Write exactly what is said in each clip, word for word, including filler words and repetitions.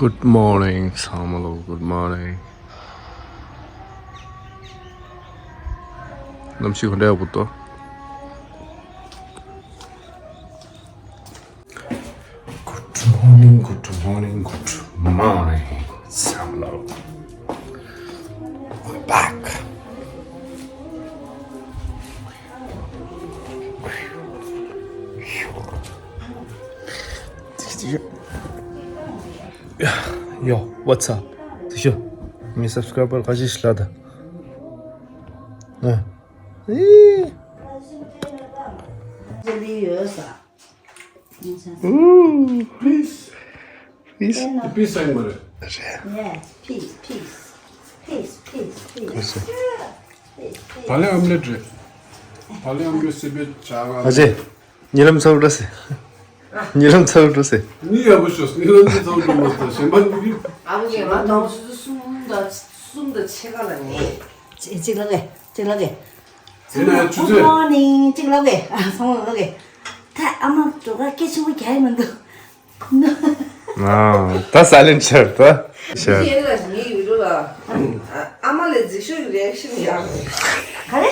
Good morning ཚང་མ་ལོ། Good morning. གནམ་གཤིས་ག་འདྲ་ཡག་པོ་འདུག Good morning, good morning, good morning ཚང་མ་ལོ། We're back. Yo, what's up? དེ་ཤོ། ངའི་སབ་སི་ཀ་རའི་བར་ཁ་ཤས་ཤིག་ལ་ད། ཨ། ཨེ། Peace. Peace. Peace ཡིན་པ་རེད། Yes, peace, peace. Peace, peace, peace. བག་ལེབ་ཨམ་ལེབ་རེད། བག་ལེབ་ཨམ་ལེབ་སི་པན་ཇ་ག་ཨ་ཅེ། ཉི་ལམ་ཚ་བོ་འགྲོ་སེ། ཉི་ལམ་ཚ་བོ་འགྲོ་སེ། ནི་ཡག་པོ་ཤོག་ཉི་ལམ་ཚ་བོ་འགྲོ་མ་ཐག་གཞན་པ་ནི། ཨ་བུ་གིས་ང་དང་ཆུ་ཚོད་གསུམ་དང་གསུམ་དང་ཕྱེད་ཀ་ལ་ཉལ། ཅི་ཅིག་ལབ་གས། ཅིག་ལབ་གས། དེ་ན་ཆུ་ཚོད། Good morning ཅིག་ལབ་གས། ཨ་སོང་ལབ་གས། ད་ཨ་མ་འགྲོ་ག་སྐད་ཆེན་པོ་རྒྱག་ཡི་མི་འདུག་ཨ། ད་སའི་ལེན་ཊི་བྱས་ད། བྱས། ངའི་ཡིན་ལ་ངའི་ཡུལ་ལ། ཨ་མ་ལས་རྫིག་ཤོས་ཀྱི་རེ་ཨེག་ཤན་ཡག་རེད། ག་རེ།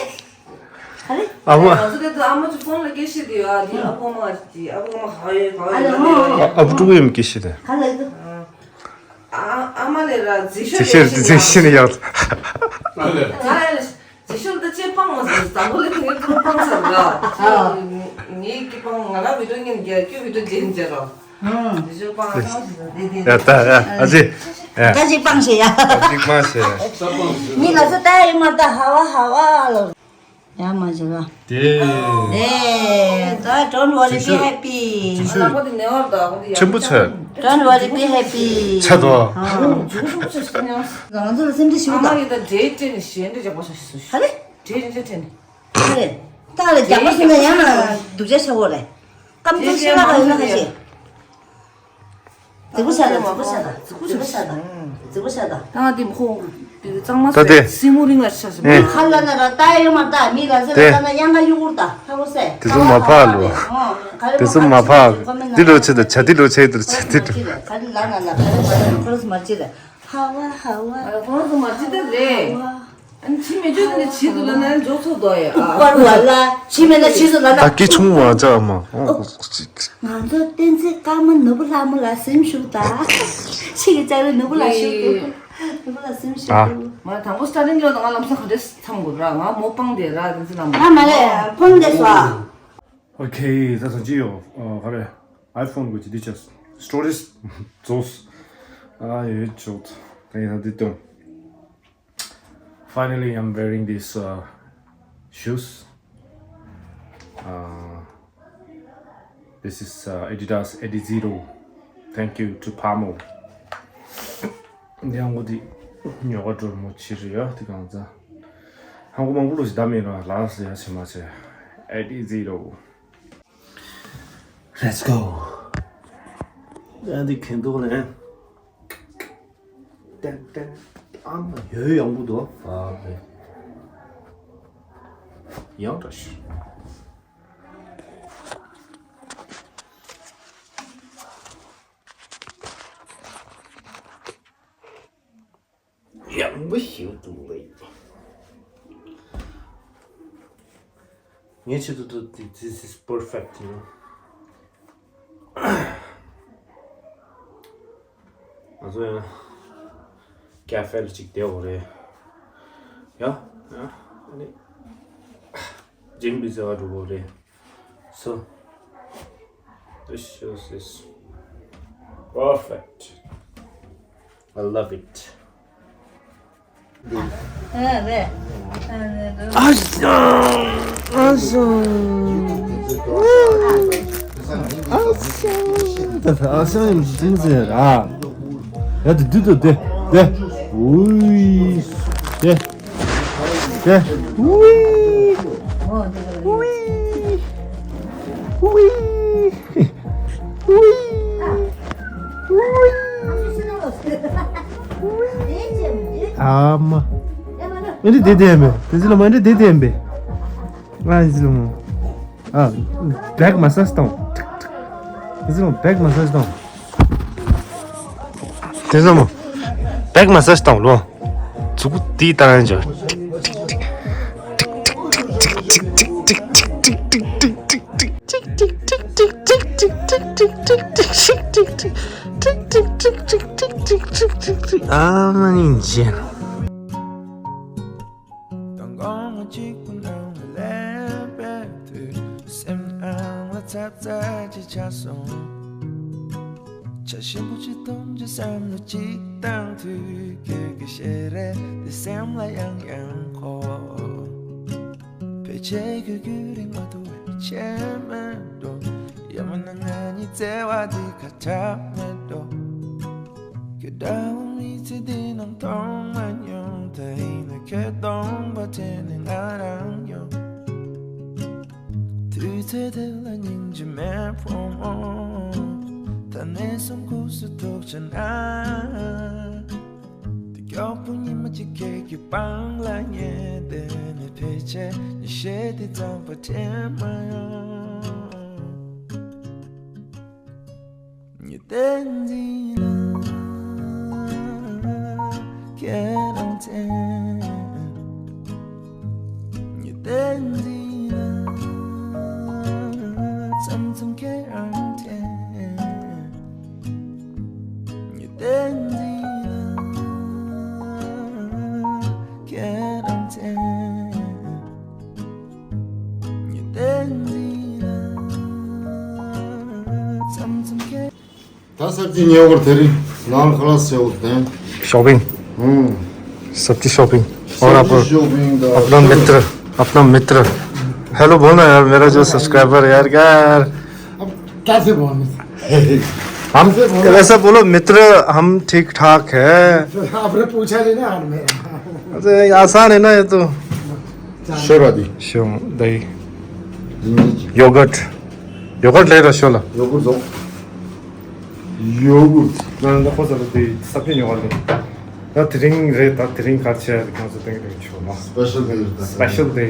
ག་རེ། ཨ་མ། ང་ཚོ་དེ་ཚོ་ཨ་མ་ཚོ་ཕོན་ལ་སྐད་བཤད་དུས་ཨ་དེ་ཨ་ཕོ་མ་དེ་ཨ་ཕོ་མ་ག་ཡོད་ག་ཡོད་ཨ་ལ་ཨ་ཕོ་མ་ཨ་ཕྲུ་གུ་ཡོད་སྐད་བཤད་དེ། ག་ལ་ཡོད། ཨ་ཨ་མ་ལས་ར་རྫིག་ཤོས་རྫིག་ཤོས་རེ་ཨེག་ཤན་ཡག་རྫིག་ཤོས་ནི་ཡག་ང་རྫིག་ཤོས་ད་ཅེས་སྤང་མ་ཟེར་དང་པོ་ལས་དེ་ངས་ཁོ་སྤང་ཚར་ར། ངའི་སྐད་སྤང་ང་ར་བི་ཌིའོ་ཉན་རྒྱ་ཁྱོད་བི་ཌིའོ་རྒྱན་རྒྱ་ར། རྫིག་ཤོས་སྤང་ཚར་ཟེར་དེ་དེ། ཡ་ད་ཡ་ཨ་ཅེ། ཡ། ད་ཅིག་སྤང་ཞེས་ཡ། ད་ཅིག་སྤང་ཞེས་ཡ། མི་ལ་ས་ད་ཡི་མ་ད་ཧ་བ་ཧ་བ་ལོ། ཡ་མ་བྱེད་པ། དེ། དེ། ད་don't worry be happy. ཆེན་པོ་ཚོས། Don't worry be happy. ཆ་དོ། ང་ཚོ་ལ་སེམས་ཁྲལ་ཞིག་ཨ་མ་ཡིན་ད་འདྲེ་སྤྲད་ནས་གཞན་འདྲེ་རྒྱག་པ་ཤ་ཤི་སུ་ཤི། ཧ་ལེ། འདྲེ་རིན་ཆེན་སྤྲད་ནས། ཧ་ལེ། ད་ལ་རྒྱག་པ་སོང་ན་ཡང་ན་སྡུག་ཅག་ཆ་བོ་རེད། ཀམ་ཚོ་ཤི་ལ་ག་ཡིན་ན་ཁ་ཤས། རྫིག་པོ་བྱ་དང་རྫིག་པོ་བྱ་དང་རྫིག་པོ་བྱ་དང་རྫིག་པོ་བྱ་དང་། ད་ང་འདི་མཁོ་འདི་གཙང་མ་ད་དེ་སེ་སྲིང་མོ་རིང་ལ་ཤ་ཟེར། ཨེ། ཁ་ལ་ན་ར་ད་ཡོད་མ་ད་མི་ལ་ཟེར་ད་ན་དབྱངས་ཁ་གཡུ་གུར་ད་ཧ་གོ་སེ། དེ་ཚོ་མ་ཕག་ལོ། དེ་ཚོ་མ་ཕག་འདི་ལོ་ཆེ་ད་བྱ་འདི་ལོ་ཆེ་དུ་བྱ་འདི་ལོ། ག་རེ་ལ་ན་ལ་ག་རེ་ཁོ་ར་སུ་མ་ཅི་རེད། ཧ་བ་ཧ་བ། ཁོ་ར་སུ་མ་ཅི་ད་རེད། ཨ་ནི་ཕྱི་མེད་ཆོས་དེ་ནི་ཕྱི་དུ་ལ་ན་འཇོག་ཚོགས་དོ་ཡ། ཨུ་པར་བ་ལ་ཕྱི་མེད་ན་ཕྱི་སུ་ལ་ན། ད་སྐད་ཆུང་བ་ཅག་མ། ང་ཚོ་བསྟན་འཛིན་ཀརྨ་ནོར་བུ་ལྷ་མོ་ལ་སེམས་ཤུགས་དང་། ཕྱི་གི་ལྕགས་རི་ནོར་བུ་ལ་ཤུགས་དང་། ནོར་བུ་ལ་སེམས་ཤུགས་དང་། མ་དང་པོ་སི་ཊར་ཊིང་ལོ་དང་ང་ལམ་སང་ག་འདྲས་མཚམས་དགོས་ར་ང་མོ་སྤང་དེ་ར་དེ་ཚོ་ལམ། ང་མ་རེད་ཕོན་དེ་སོ། ཨོ་ཁེ། ད་སང་ཅི་ཡོད། ཨ་ག་རེ། ཨའི་ཕོན་གི་ཅི་འདི་ཅི་སི་ཊོ་རེཇ་རྫོགས། ཨ་ཡོད་ཆོག་ད་ཡིན་ན་འདི་སྟོན། Finally, I'm wearing these uh, shoes. Uh, this is uh, Adidas Adizero. Thank you to Pamo. འདི་ཡང་འོ་འདི་ཉོ་ག་འགྲོ་མོ་ཆི་རེད་ཡ་འདི་གང་ཚ། ཧང་གོ་མང་པོ་ལོ་ཞིག་ད་མེད་ར་ལ་ཟེར་ཡ་ཆེ་མ་ཆེ། Adizero. Let's go. ཡ་འདི་གན་འདུག་ལེ། ཏན་ཏན། ཨ་མ་ཡོད་ཡོང་གི་འདུག་ཨ་ཧེ། ཡང་འདྲ་ཞིག་ཡང་མི་ཤེས་འདུག་ལེ། ངས་ཆེད་དུ་འདུག this is perfect, you know. ང་ཚོ་ཡང་ཀ་ཧྥེ་ལ་ཅིག་བསྡད་འོ་རེད། ཡ་ཡ་ཨ་ནི་ཇིམ་བི་ཟེར་བ་འགྲོ་འོ་རེད། So this shoes is perfect. I love it. ཨ་ཤ། ཨ་ཤ། ཨ་ཤ། ད་ཨ་ཤ་ཡིན་ཅིང་ཟེར་ར། ཡ་དེ་དུས་དུ་དེ་དེ། ཨུའི། དེ། དེ། ཨུའི། ཨུའི། ཨུའི། ཨུའི། ཨ་མ། ཨེ་འདྲ་དེ་དེ་ཡིན་པས། དེ་ཚོ་ལ་མ་འདྲ་དེ་དེ་ཡིན་པས། ང་ཡིན་ཚུལ་མོ། ཨ། བེག་མ་སཱཇ་བཏང་། དེ་ཚོ་ལ་བེག་མ་སཱཇ་བཏང་། དེ་ཚོ་མོ། བེག་མ་སཱཇ་བཏང་ལོ། མཛུ་གུ་དེའི་ལྟར་ཡང་འཇོག་ཨ་མ་ཡིན་ཅེ། དང་གོང་མ་གཅིག་པུ་ནང་ལ་སླེབས་པའི་དུས། སེམས་ནང་ལ་ཚབ་ཚ་ཅིག་ཆགས་སོང་། བྱ་ཞིམ་པོ་ཅིག་འཐུང་ཅིག་བསམ་བློ་ཅིག་བཏང་དུས། ཁྱོད་ཀྱི་ཞལ་རས་དེ་སེམས་ལ་ཡང་ཡང་འཁོར། ཕལ་ཆེར་ཁྱོད་རྒྱུན་རིང་མ་ཐུབ་པའི་ཆད་མེད་འགྲོ། ཡང་མིན་ན་ང་གཉིས་བརྩེ་བ་འདི་ཁ་ཆག་མེད་འགྲོ། ཁྱོད་འདྲ་བོ་མི་ཚེ་འདི་ནང་མཐོང་མ་མྱོང་། ད་ཡིན་ན་ཁྱོད་སྟོང་པ་དྲན་ནས་ང་རང་ཡོང་། དུས་ཚོད་དེ་ལ་སྙིང་རྗེ་མེད་ཕོ་མོ། ད་ནས་བཟུང་ཁུག་སུ་ཐུག་བྱས་ན། དེ་མགྱོགས་པོ་ཉི་མ་གཅིག་ཁྱེད་ཀྱི་པང་ལ་ཉལ་བསྡད་ནས། ཕལ་ཆེར་ཉི་ཤེལ་དེ་རྩམ་པ་དྲན་མ་ཡོང་། ཉི་ཟླའི་མདུན་ལ་ཁྱེད་རང་མཚན། ཉི་ཟླའི་མདུན་ལ་མཚམས་མཚམས་ཁྱེད་རང་མཚན། ཉི་ཟླའི་མདུན་ལ་ཁྱེད་རང་མཚན། ཉི་ཟླའི་མདུན་ལ་མཚམས་མཚམས་ཁྱེད། ད་སབ་ཇི་ཉོ་གར་དེ་རིང་ནང་ཁ་ལག་སེའུ་དང་། ཤོ་པིང་། ཨུམ། སབ་ཇི་ཤོ་པིང་། और आप सब्जी शॉपिंग का अपना मित्र, अपना मित्र। हेलो बोलना यार, मेरा जो सब्सक्राइबर यार, क्या यार? अब कैसे बोलूं? हम कैसे बोलूं? ऐसा बोलो, मित्र, हम ठीक ठाक है। तो आपने पूछा नहीं ना यार मेरा। अरे, आसान है ना ये तो। चलो। शो रादी। शो दही। जिंजर। योगर्ट। योगर्ट ले रहा शो ला। योगर्ट दो। योगर्ट। ང་ཁོ་ཚོ་ལ་དེ་ས་ཕྱེ་ཉོ་བ་རེད། ད་དེ་རིང་རེད། ད་དེ་རིང་གར་ཆེ་རེད། ཁྱོད་ཚོ་ཏེང་ཏེང་ཆོ་ལ། སྤེ་ཤལ་ཌེ་རེད་ད། སྤེ་ཤལ་ཌེ།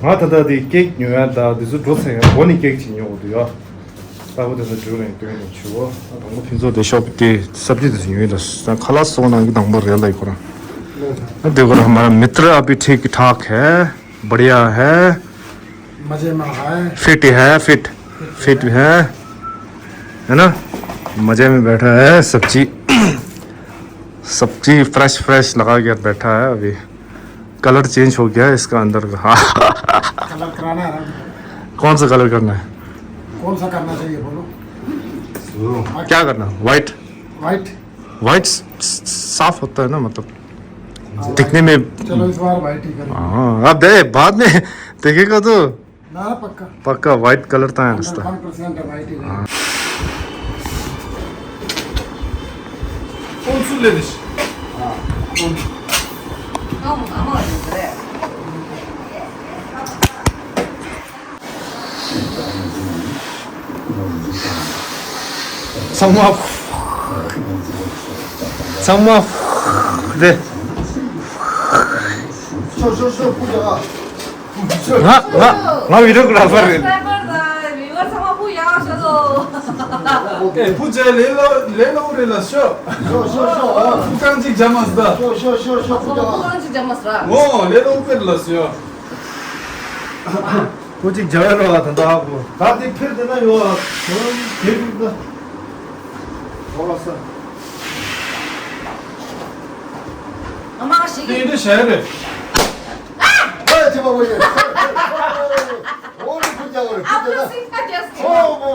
ང་ད་ལྟ་དེ་ཀེག་ཉོ་ཡ། ད་དེ་ཚོ་འགྲོ་ཚར་ཡ། འགོ་ནས་ཀེག་ཅིག་ཉོ་དགོས་འདུག་ཡ། ད་བུ་དེ་ཚོ་འགྲོ་རེད། ཏེང་ཏེང་ཆོ། ད་དང་པོ་ཕུན་ཚོགས་དེ་ཤོབ་དེ་སབ་ཇི་དེ་ཚོ་ཉོ་ཡ། ད་ཁ་ལག་སོགས་ནང་གི་དང་པོ་རེད་ལ། ཡི་ཁོ་རང་། ཨ་དེ་ཁོ་རང་हमारा मित्र अभी ठीक ठाक है, बढ़िया है। मजे में है। फिट है, फिट। फिट है, है ना? मजे में बैठा है। सब्जी, सब्जी फ्रेश फ्रेश लगा के बैठा है अभी। कलर चेंज हो गया है इसका अंदर का। हाँ। कलर कराना है ना? कौन सा कलर करना है? कौन सा करना चाहिए बोलो? क्या करना? वाइट। वाइट। वाइट स-, स-, साफ होता है ना, मतलब, दिखने में। चलो, इस बार वाइट ही करेंगे। हाँ, अब दे, बाद में देखेगा तो। ना, पक्का। पक्का वाइट कलर था है रास्ता। हंड्रेड परसेंट वाइट ही रहेगा। हाँ। कौन सी ले दिस? हाँ, कौन सी? ཚང་མ། ཚང་མ། དེ། ང་ང་ང་བི་ཌིའོ་གི་ར་ཕར་རེད། སི་ཀྲའི་བར་དང་བིའུ་ཝར་ཚང་མ་ཕུ་ཡག་ཤོ་ལོ། ཨེ་ཕུ་ཇ་ལེ་ལོ་ལེ་ལོ་རེ་ལ་ཤོ། ཤོ་ཤོ་ཤོ། ཕུ་ཀང་ཅིག་ཇ་མ་སི་ད། ཤོ་ཤོ་ཤོ་ཤོ། ཕུ་ཀང་ཅིག་ཇ་མ་སི་ར། ཨོ་ལེ་ལོ་ཀེར་ལ་ཤོ། ཁོ་ཅིག་རྒྱ་བལ་རོ་ཨ་ད་ད་ཧ་གོ། ད་དེ་ཕེར་དེ་ན་ཡོ་ཨ། དེ་རིག་ད། ཨོ་ལ་ས། ཨ་མ་ཞིག་དེ་འདྲ་བྱས་རེད། ཨ་ཐེ་བ་བོ་ཡེ། ཨོ་རེ་ཁུ་ཅག་ཨོ་རེ་ཁུ་ཅག་ད། ཨོ་བོ།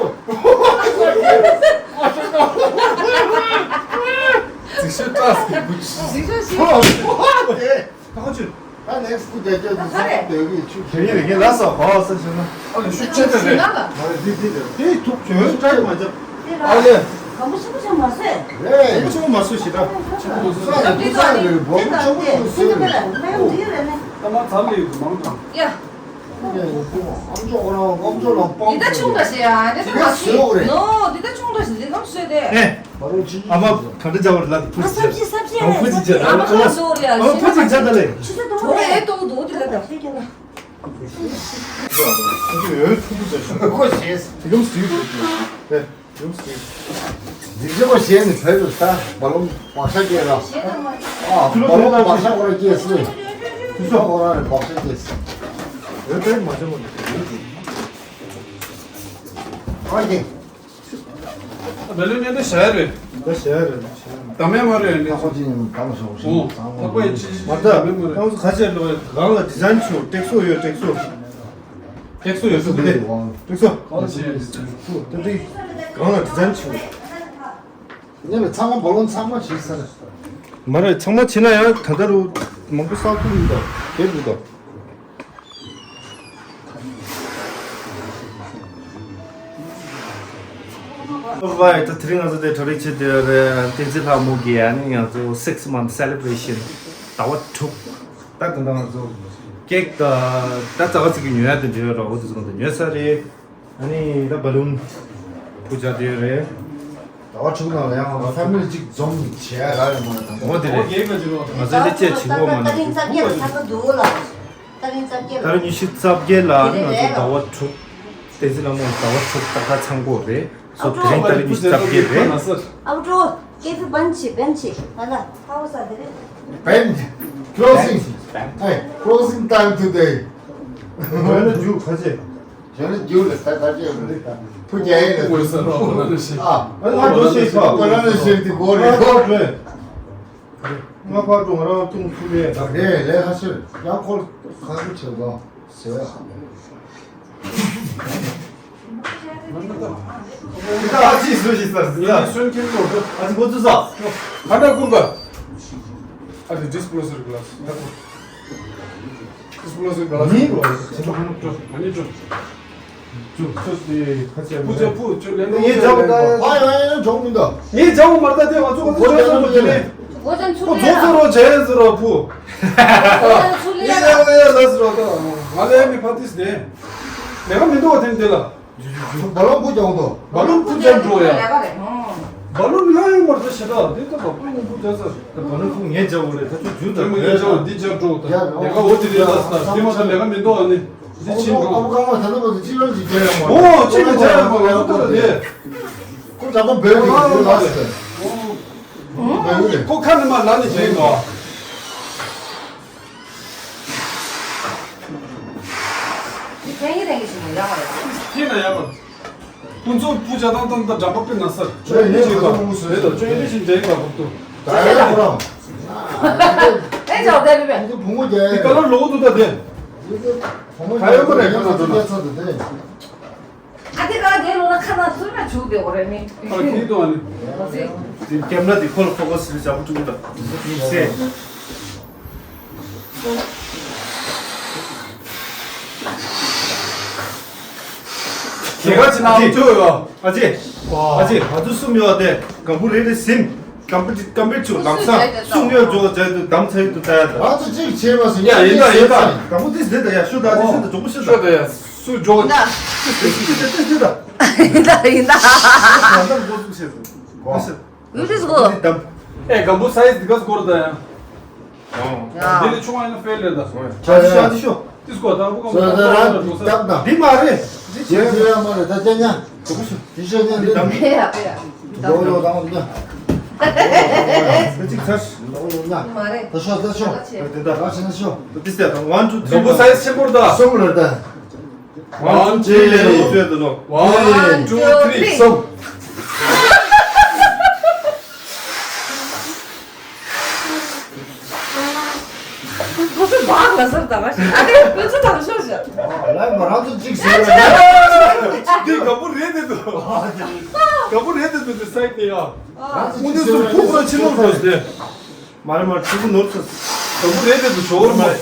ཛི་ཤོ་ཏྲ་སི་གི་བུ་ཅི། ཛི་ཤོ་ཤི། ཨོ་བོ། ད་ཁ་ཆུ། ད་ནེགསི་ཊི་རྒྱ་ཆེ་དུ་སོང་བསྡད་གི་ཆུ་ཆེ་ཡིན་རེད། ངས་ལ་སོགས་གོ་སོ་ཞུ་ན། ཨ་ལེ་ཤུགས་ཆེ་ད་རེད། ཨ་ལེ་འདི་འདི་འདི་ཐུག་ཆུ་ཡོད་ཅག་མ་ཅག་ཨ་ལེ། གམ་པོ་ཆེན་པོ་ཆེན་མ་ཟེ། རེད། གམ་པོ་ཆེན་པོ་མ་ཟོས་ཤི་ད། ཆེན་པོ་ཟོས་ས་རེད། ཁོ་ས་རེད། བོ་མོ་ཆེན་པོ་ཆེན་པོ་ཟོས་རེད། ད་མ་ཚར་ལེ་ཡོད་མང་དང་། ཡ། ཨམ་ཅོག་ཁོ་རང་ཨམ་ཅོག་ལ་པང་། འདི་ད་ཆུང་ད་ཞེ་ཡ། འདི་ད་མ་ཟོས་ནོ། འདི་ད་ཆུང་ད་ཞེ་འདི་གམ་ཟོས་ཏེ། ཨ་མ་ག་འདྲ་བྱ་བར་ལ་ཕུ་ཅི་བྱ། ཨ་ཕུ་ཅི་བྱ། ཨ་ཕུ་ཅི་བྱ་ད་ལེ། ཆུ་ཚོད་དུ་ཨེ་ཏོག་འདུག་འདི་ལ་ད། ཁོ་ཞེས། ཡུམ་སྲིད། ཡུམ་སྲིད། འདི་ཚོ་ཞེས་ནི་བོད་དུ་ད་བ་ལུང་བག་ཤ་སྐྱེས་ལ། ཨ་བ་ལུང་བག་ཤ་ཁོ་ར་སྐྱེས་སྲིད། དུ་ཤོག་ཁོ་ར་ནི་བག་ཤ་སྐྱེས་སྲིད། བོད་དོན་མ་བྱུང་བ་ནི། ཨ་ཀྱེ། བེ་ལུན་ཉན་དེ་ཞྭ་རེད། ད་ཞྭ་རེད། ད་མེད་མ་རེད་ནི། ཁོ་ཅི་ཡིན་གང་ཞོག་ཞིག་ཨོ། ཚང་མ་ད་པ་ཡི་ཅི་མ་ད་མེད་མ་རེད། ཁོང་ཚོ་ཁ་ཆེ་ལོ་གང་ལ་ཌི་ཛའིན་ཆུ་ཏེག་སོ་ཡོད། ཏེག་སོ། ཏེག་སོ་ཡོད་སུ་དེ། ཏེག་སོ། གང་ལ་ཞྭ་ཡོད་ཏེག་སོ། ཏེག་སོ་གང་ལ་ཌི་ཛའིན་ཆུ། ཉན་ལ་ཚང་མ་བ་ལུང་ཚང་མ་ཞིག་ས་རེད། མ་རེད། ཚང་མ་ཕྱིན་ན་ཡང་ད་ལྟ་རུ་མང་པོ་བསགས་ཐུབ་མི་འདུག་དེབ་འདུག་དོ། ཨོ་ཝའི། ད་དེ་རིང་ང་ཚོ་དེ་གྲ་སྒྲིག་བྱེད་དེ་རེད། བསྟན་འཛིན་ལྷ་མོ་གི་ཨ་ནི་ང་ཚོ་six month celebration ཟླ་བ་དྲུག་ད་དེ་འདྲ་ང་ཚོ་ཀེག་ད་ད་ཙག་ཙིག་གི་ཉོ་ཡ་དེ་འདྲ་ཡོད་ར། འོ་དེ་ཚོ་ང་ཚོ་ཉོས་ཚར་རེད། ཨ་ནི་ད་བ་ལུན་པུ་ཇ་དེ་རེད། ཟླ་བ་དྲུག་ནང་ལ་ཡང་ང་ཚོ་ཕེ་མི་ལི་གཅིག་འཛོམས་བྱས་ར་ཡོད་མ་རེད་ད། འོ་དེ་རེད། ང་ཚོ་དེ་བཅས་བྱེད་དགོས་མ་ད་རིང་རེད། ཙག་གེ་ལ་ཚ་པོ་འདུག་ལ། ད་རིང་ཙག་གེ་ལ། ད་རིང་ཉི་ཤུ་རྩ་བརྒྱད་ལ་ང་ཚོ་ཟླ་བ་དྲུག་བསྟན་འཛིན་ལྷ་མོ་ཟླ་བ་དྲུག་ཏག་ཏག་ཚང་དགོས་རེད། སོ་དེ་རིང་ད་རིང་ཉི་ཤུ་རྩ་བརྒྱད་རེད། ཨ་བུ་ཀྲོ། ཀེ་ཕི་བན་ཆི་བན་ཆི་ང་ལ་ཧ་བ་ས་དེ་རེད། Ben, closing. Hey, closing time today. ཡོད་ན་རྒྱུ་ག་ཚད། ཡོད་ན་རྒྱུ་ལ་ད་ད་ཅེས་ཡོད་རེད། ཕུ་རྒྱ་ཡིན་ལ། ཨ་ང་འགྲོ་ཤེས་ཁ། ང་ལ་ནི་ཤེས་དེ་གོ་རེད་ཁོ། ང་ཕར་འགྲོ་ང་རང་ཐུང་ཐུང་རེད། རེད་ལས་ཁ་ཤས་ཡང་ཁོ་ཁ་ཁུ་བྱེད་དོ་ཟེར་བས། ཨ་ཅི་སུ་ཞིག་ཟེར་ཟིན་ལ། སོན་ཁྱིམ་ལོ། ཨ་ཅི་འགོ་ཚུགས་ས། ཁ་འདྲ་ཁུར་ག་ཨ་ཅི་disposable glass. Disposable glass. ནི་རོ་ཅི་མ་ནུབ་ཏོ། ཨ་ནི་ཏོ། ཅུ་ཅུ་སི་ཁ་ཆེ་པུ་ཅ་པུ་ཅུ་ལེན་ཏོ། ངས་ཇག་ད་ཨ་ཡ་ཡ་ཇོག་མི་འདུག་ངས་ཇག་མ་ད་དེ་ང་ཚོ་ཁོ་ཚོ་ཇག་ཚོ་དེ་ནས་གོ་ཅན་ཚུ་ཁོ་ལེ་ཚོ་ཚོ་རོ་ཇེ་ཚོ་རོ་ཕུ། གོ་ཅན་ཚུ་ལེ་ཡ་ཡ་ལ་ཟེར་རོ་ད། ང་ལེ་མི་ཕ་ཏིས་དེ་ལེ་ག་མི་འདུག་བ་དེ་འདི་ལ། བ་ལུང་པུ་ཅང་དོ། བ་ལུང་པུ་ཅང་འགྲོ་ཡ། བ་ལུང་ལ་ཡོང་བར་དུ་ཞེ་དྲག་འདི་ལྟ་བ་པུ་ལུང་པུ་ཅང་ས། བ་ལུང་པུ་ངས་བྱ་བ་རེད་ད་ཚོ་རྒྱུ་དང་ངས་བྱ་བ་འདི་ཅང་འགྲོ་ད། ལས་ཀ་འོ་དེ་རེད་ལ་ས་དེ་མ་ཚ་ལས་ཀ་མི་འདུག་ཨ་ནི། འདི་ཕྱིན་འགྲོ། ཨ་མ་ཀ་མ་ད་ནི་མ་ཚོ་ཅི་རང་ཅིག་བྱས་ཡོང་བ། ཨོ་ཅི་མི་བྱས་ཡོང་བ་ལ་ཁོ་ད་དེ། ཁོ་ད་མ་བོད་ཀྱི་ལ་ས། ཁོ་ཁ་ནི་མ་ལ་ནི་བྱས་ཡོང་བ། འདི་ཕན་གྱི་རེད་ཞིག་ཡོད་མ་རེད། ཐིག་ན་ཡ་མ། ཁོང་ཚོ་པུ་ཇ་དང་དང་དང་འདྲ་པོ་དཔེ་ན་སར་ཅོ་ཡི་ཅིག་པ་རེད་དོ། ཅོ་ཡི་ཅིག་འདྲ་པ་ཁོ་ཏོ། ད་ཡ་ལ་ཁོ་རང་། ཨེ་ཇོ་དེ་རེད་པས། ཁོང་ཚོ་བུ་མོ་རྒྱ་ཡ་དེ་ག་ལ་ལོག་འདུག་ད་དེ། ཁོང་མོ་ཁ་ཡོད་མ་རེད་ཁོ་ན་དོ་ན། ཨ་དེ་ག་དེ་ལོ་ན་ཁ་ན་ཚུར་ན་བྱུག་དེ་འོ་རེད་མི། ཨ་ཁྱི་དོ་ཨ་ནི། ཀེམ་ར་དེ་ཁོ་ལ་ཕོ་ཁ་སི་ལ་ཇ་པུ་ཅུ་ད། སེ། ཁྱེད་ཀ་ཅི་ན་ཅི་ཡོད། ཨ་ཅེ། ཨ་ཅེ་ང་ཚོ་གསུམ་ཡོད་དེ་གང་པོ་རེ་རེ་ཟིན། ཀམ་པུ་ཀམ་པུ་ཅུ་ལམ་སང་སུ་ངོས་འཇོག་བྱས་ཏེ་དམ་ཚ་ཡུལ་དུ་ལྟ་ཡ་ད། ང་ཚོ་གཅིག་བྱས་པ་སུ་ཡ་ཡིན་ད་ཡིན་ད། གང་པོ་དེ་ཟེར་ད་ཡ་ཤོད་ད་དེ་ཟེར་ད་གྲོགས་པོ་ཤོད་ད། ཤོད་ད་ཡ་སུ་འཇོག་ད། དེ་ཟེར་ད། ཡིན་ད་ཡིན་ད། ང་ཚོ་འགོ་ཚུགས་བྱས་སོང་། ཡུ་ཏིས་གོ། ཨེ་གམ་བུ་སའིཛ་འདི་ག་སྐོར་ད་ཡ། འདི་ལས་ཆུང་བ་ཡིན་ན་ཕེལ་རེད་ད། ཤ་ཤ་ཤ་ཤོ། ཏིས་གོ་ད་བུ་གམ་བུ་གམ་བུ་གམ་བུ་གམ། འདི་མ་རེད། འདི་ཤེས་ཡ་མ་རེད་ད་ཅ་ཉ། འདི་ཤེས་ཉ་འདི་དམ། ཡ་ཡ་ཡ། འདི་ཡོ་ཡོ་དང་འདི་ཉ། འདི་གཅིག་ཚར། འདི་ཡོ་ཉ། མ་རེད། ད་ཤོ་ད་ཤོ། འདི་ད་ད་ཤ་ཤོ། འདི་ཏིས་ད་ད་ཝན་ཊུ་ཐི་རི། གམ་བུ་སའིཛ་ཆེན་པོར་ད། གསུམ་རེད་ད། One, two, three. One, two, three. གསུམ། ཁོ་ཚོ་བག་ལ་སར་དང་ཨ་ནི་ཁོ་ཚོ་དང་ཤོག་ཤག་ལ་མ་རང་ཚོ་གཅིག་ཟེར་བ་འདི་ག་པོ་རེད་དེ་འདུག་ག་པོ་རེད་དེ་འདུག་དེ་སའི་དེ་ཡ། རང་ཚོ་གཅིག་ཟེར་བ་འདི་ཕུག་ར་ཕྱི་ལོག་འགྲོ་སྟེ། མ་རེད་མ་རེད་ཕྲུ་གུ་ནོར་སོང་། དང་པོ་རེད་དེ་འདུག་ཞོར་མ་རེད།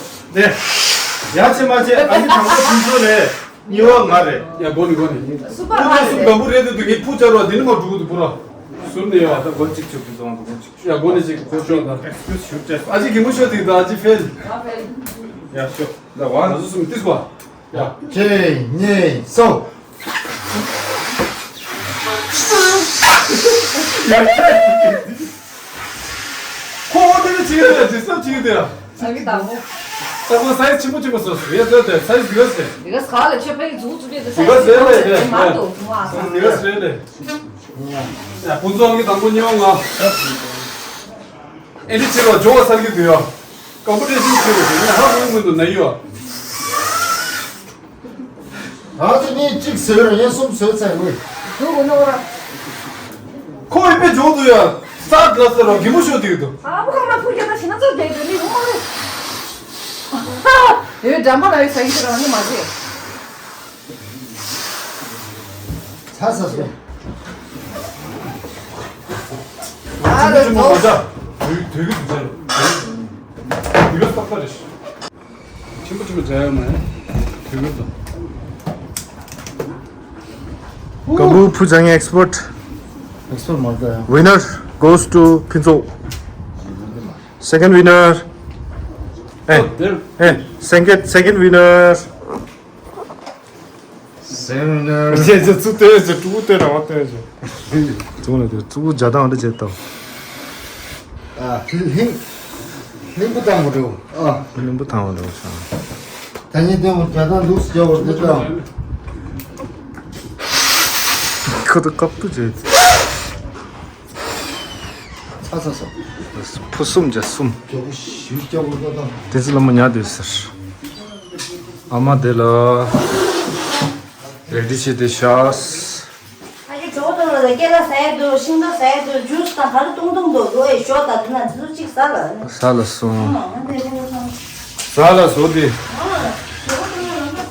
ཡ་ཆེ་མ་ཆེ་ཨ་ནི་དང་པོ་ཁྱིམ་ཚོ་རེད། གཉིས་པ་ང་རེད། ཡ་གོ་ནི་གོ་ནི། སུ་པ་ཕུ་ང་ཚོ་གསུམ་རེད། དང་པོ་རེད་དེ་འདུག་ངས་ཕུ་བཅར་བ་འདི་ནི་མ་འགྲོ་གི་འདུག་ཕུ་ར། ཟུར་ནས་ཡ། ད་མགོ་གཅིག་ཆུ་ཕུ་ཚོང་དང་མགོ་གཅིག་ཆུ། ཡ་གོ་ནི་གཅིག་ཁོ་ཤོག་ད། Excuse you just. ཨ་ཅི་གི་མུ་ཤོ་དེ་ད་ཨ་ཅི་ཕེལ། ཡ་ཤོག་ད་ཝན། ང་ཚོ་གསུམ་ཏིས་པ། ཡ། གཅིག་གཉིས་གསུམ། ཁོ་འོ་དེ་ནི་ཅི་ཡོད་ཡ་ཅི་སོ་ཅི་ཡོད་ཡ། ཨ་གི་དང་པོ། ཨ་ ཁོ་སའི་ཆེན་པོ་ཆེན་པོ་བཟོས་སོང་། ཡ་ཟེར་ཏེ་སའི་འདི་ག་ཟེར། འདི་ག་ཟེར་ལ་ཆོས་ཕ་གི་མཛུབ་མཛུབ་དེ་འདི་ག་ཟེར་ལ་ཡ་མ་འདུག་མ་ཟེར། འདི་ག་ཟེར་ལ། ཡ་ཕུན་ཚོགས་ཀྱི་དང་པོ་ཉོ་ང་། ཨེ་འདི་ཆེ་བ་ཇོ་བ་སར་གི་འདུག་ཡ། ཀམ་པུ་ཊི་ཤན་ཆེ་བ་དེ་ནི་ཧ་གོ་མི་འདུག་ན་ཡོ། ང་ཚོ་གཉིས་གཅིག་བཟོས་ར་ཡིན་གསུམ་བཟོས་ཚར་ཡོད། འདུག་གོ་ནོ་ར། ཁོ་ཡི་པེ་འཇོག་འདུག་ཡ། ས་ག་ས་ར་གི་མོ་ཤོ་དེ་གི་འདུག་ཨ་བུ་ཁ་མ་ཕུ་རྒྱ་ད་ཤི་ན་ཚོ་རྒྱ་དེ་ནི་ཧུ་མ་རེད། ཡོད་འགྲམ་པ་ལ་ཡོད་ས་ཡིན་ཚོ་ར་ནི་མ་ཟེར། ཚ་ས་སོ། ཨ་ལ་ཚོ། དུས་དུས་གི་དུས་ཚོད་ལ། དུས་ལ་སྟབས་ཀ་རེད། ཆེན་པོ་ཆེན་པོ་མཇལ་ཡོད་མ་རེད། དུས་ཀུན་དུ། Gambu Phujang Export. Export མ་རེད། Winner goes to Phinzo. Second winner. Hey, hey, second, second winner. སེམས་ནོར། ཅེ་ཅེ་ཙུ་ཏེ་ཅེ་ཀྲུ་ཏེ་ར་བ་ཏེ་ཅེ། ཙུ་ལ་ཏེ་ཙུ་ཇ་དང་འདི་ཅེ་ཏོ། ཨ་ལིང་ལིང་པུ་དང་བ་རེད། ཨ་ལིང་པུ་དང་བ་རེད་ཤག་ད་ཉིད་ཏེ་བ་ཇ་དང་ལུགས་ཇ་བ་ཏེ་ཏོ། ཁོ་ཏོ་ཀབ་ཏུ་ཅེ། ཚ་ཚ་ཚ། ཕུ་གསུམ་ཇ་གསུམ། ཇོ་བོ་ཞིག་ཇ་བོ་ཏོ་དང་། ཏེ་ཙི་ལ་མོ་ཉ་དེ་ཟེར། ཨ་མ་དེ་ལ། རེ་ཌི་བྱས་ཏེ་ཤག་ཨ་ཅེ་གྲོགས་དང་ལ་སྐྱེ་ལ་ཟ་ཡ་འདུག་ཤིང་ཏོག་ཟ་ཡ་འདུག་ཇུས་དང་ག་ལ་བཏུང་བཏུང་འདུག་ལོ་ཡི་ཞོ་དང་དེ་ན་དེ་ཚོ་གཅིག་ཟ་ལ། ཟ་ལ་སོང་། ཨ་དེ་རེད་སོང་། ཟ་ལ་སོ་དེ།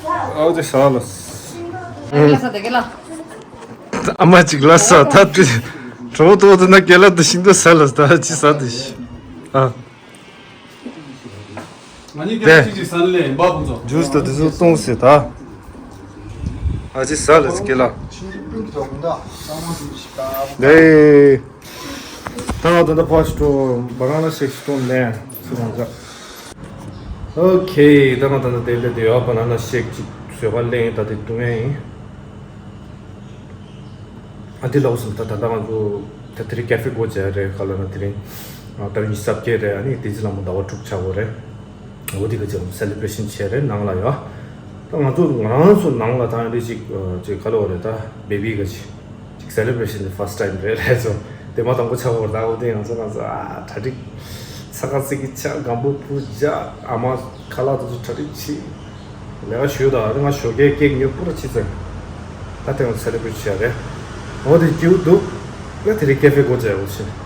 ཨ་ཨོ་དེ་ཟ་ལ། ཨ་ལ་ས་དེ་ག་ལ། ཨ་མ་གཅིག་ལ་ས་ད་དེ། གྲོགས་དང་དེ་ན་སྐྱེ་ལ་དེ་ཤིང་ཏོག་ཟ་ལ་ད་ཅི་ཟ་དེ་ཤི། ཨ། ང་གཉིས་ཀྱང་གཅིག་གཅིག་ཟ་ནི་ལས་ཡིན་པ་ཕུན་ཚོགས། ཇུས་དང་དེ་ཚོ་བཏུང་ཟེར་ད། ཨ་ཅེ་ཟ་ལ་ཅི་སྐྱེ་ལ། ལེ། ད་ང་ད་ལྟ་ཕ་ཤི་ཏོ་བ་རང་ལ་ཤེག་ཤི་ཏོ་ལེན་སུ་རང་ཟ། ཨོ་ཁེ། ད་ང་ད་ལྟ་དེ་ལས་དེ་ཡོད་པ་ན་ན་ཤེག་ཅིག་བཟོས་པ་ལེན་ད་དེ་བཏུང་ཡ་ཡིན། ཨ་དེ་ལགས་སོ། ད་ད་ལྟ་ང་ཚོ་ད་དེ་རིང་ཀེ་ཧྥེ་སྒོ་འབྱེད་རེད། ག་ལ་ན་དེ་རིང་ཨ་ད་རིང་ཉི་ཤུ་རྩ་བརྒྱད་རེད། ཨ་ནི་དེ་ཚེ་ལ་མོ་ཟླ་བ་དྲུག་ཆགས་ཡོད་རེད། འོ་དེ་ག་ཅིག་སེ་ལེ་བྷ་རེ་ཤན་བྱས་རེད་ནང་ལ་ཡོད། ད་ང་ཚོ་ང་རང་ཚོ་ནང་ལ་ད་ཡང་དེ་ཅིག་ཅིག་ག་ལ་བ་རེད། ད་བེ་བི་ག་ཅིག་ཅིག་སེ་ལེ་བྷ་རེ་ཤན་དེ་ཕར་སི་ཊི་ཊའིམ་རེད་ལས་ཚོ་དེ་མ་དང་པོ་ཆགས་ཡོད་རེད། ད་འོ་དེ་ང་ཚོ་ང་ཚོ་ཨ་གྲ་སྒྲིག་ས་ཁ་ཚིག་གི་ཆ་སྒམ་པོ་ཕུ་ཇ་ཨ་མ་ཁ་ལག་དེ་ཚོ་གྲ་སྒྲིག་བྱས། ལས་ཀ་ཞུས་དང་ང་ཞོགས་ཀས་ཀེག་ཉོས་པུ་ར་ཕྱི་ཚེ། ད་དེ་ང་ཚོ་སེ་ལེ་བྷ་རེ་ཊི་བྱས་རེད། འོ་དེ་སྐྱིད་པོ་འདུག་ང་དེ་རིང་ཀེ་ཧྥེ་སྒོ་འབྱེད་ཡོད་ཕྱིན།